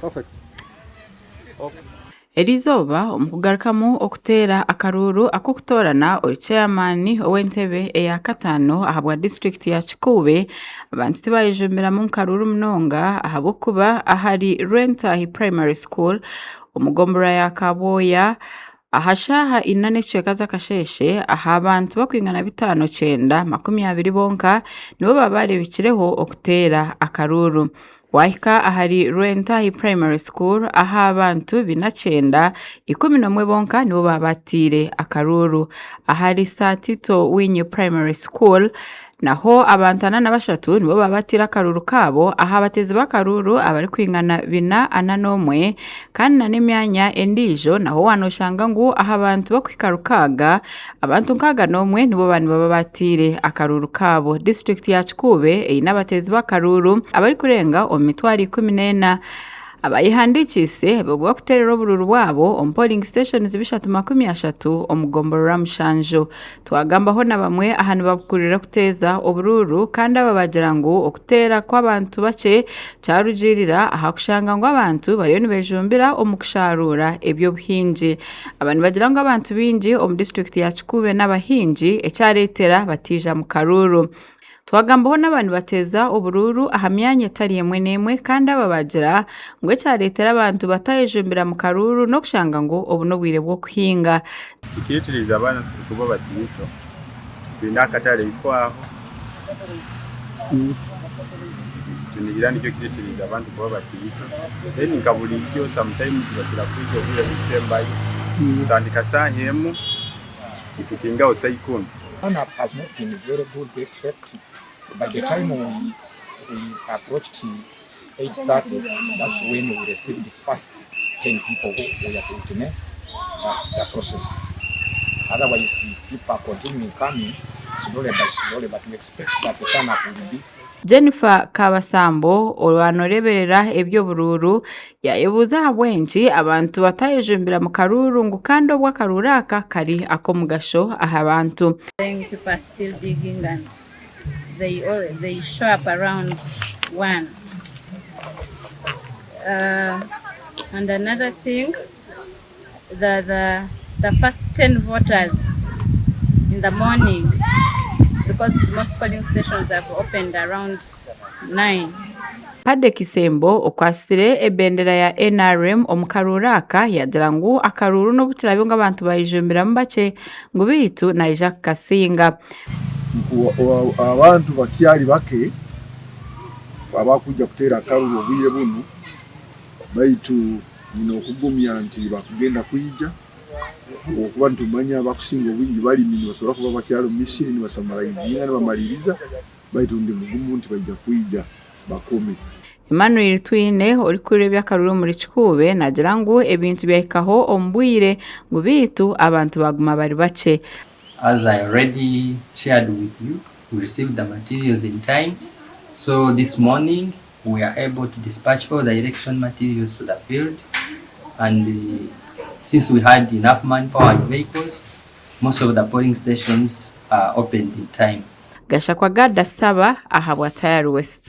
Perfect. Eriizooba omu kugarukamu okuteera akaruuru ak'okutoorana ori ceyamaani ow'entebe eya kataano ahabwa disiturikiti ya Kikuube, abantu tibayejumbiramu mu karuuru munonga ahabw'okuba ahari Rwentahi Primary School omu gomborora ya Kabwoya aha shaaha ina n'ekicweka z'akasheeshe aha bantu barikwingana 5,920 bonka nibo baaba bareebikireho okuteera akaruuru. Waahika ahari Rwentahi Primary School aha bantu 411 bonka nibo baaba bataire akaruuru. Ahari Sir Tito Winyi Primary School naho abantu 43 nibo baaba bataire akaruuru kaabo aha bateezi b'akaruuru abarikwingana 441 kandi n'emyanya endiijo naho waaba noshanga ngu aha bantu barikuhika 600 Abantu 61 nibo baaba nibaba bataire akaruuru kaabo. Disiturikiti ya Kikuube eine abateezi b'akaruuru abarikurenga omu mitwaro 14 abayehandiikiise obwo barikuteerera oburuuru bwabo omu polling stations 330 omu gomborora mushanju. Twagambaho na bamwe aha nibabukurira kuteeza oburuuru kandi aba baagira ngu okuteera kw'abantu bakye kyarugiirira aha kushanga ngu abantu bariyo nibejumbira omu kusharuura eby'obuhingi. Aba nibagira ngu abantu baingi omu disiturikiti ya Kikuube n'abahingi ekyareetera bataija mu karuuru. Twagambaho n'aba nibateeza oburuuru aha myanya etari emwe n'emwe kandi aba baagira ngu ekyareetera abantu batayejumbira mu karuuru n'okushanga ngu obu n'obwire bw'okuhinga. Ekireetereize abaana kuba bataito, twine akatare itwe aho, Nitugira nikyo kireetereize abantu kuba bataito. Then nka buriijo sometimes bakira kwija obwire burikusembayo kutandika shaaha emwe nitukingaho shaaha ikumi. Turn up has not been very good except by the time we we approached 8:30 that's when we received first 10 people who were to witness the process otherwise people are continuing coming slowly by slowly but we expect that the turn up will be Jennifer Kabasambo orwanoreeberera eby'oburuuru yaayebuuza ahabw'enki abantu batayejumbira mu karuuru ngu kandi obwo akaruuru aka kari ak'omugasho aha bantu. Then people are still digging and they, all, they show up around 1. And another thing, the, the, the first 10 voters in the morning, because most polling stations have opened around 9. Paddy Kisembo okwatsire ebendera ya NRM omu karuuru aka yaagira ngu akaruuru n'obu kiraabe ngu abantu baayejumbiramu bakye ngu beitu naija kukasinga. Abantu bakyari bake abakwija kuteera akaruru obwire bunu baitu nyine okugumya nti bakugenda kwija habwokuba nitumanya abakusinga obwingi balimi nibasobora kuba bakyali omu misiri nibasamaraizinga nibamaliriza baitu ndi mugumu nti baija kwija bakome. Emmanuel Twine orikukurira eby'akaruru omuri Kikuube naagira ngu ebintu byahikaho omu bwire ngu beitu abantu baaguma bari bakye. As I already shared with you, we received the materials in time, so this morning we are able to dispatch all the election materials to the field and since we had enough manpower and vehicles, most of the polling stations are opened in time. Gashakwa Gad Saba ahabwa Tayari West.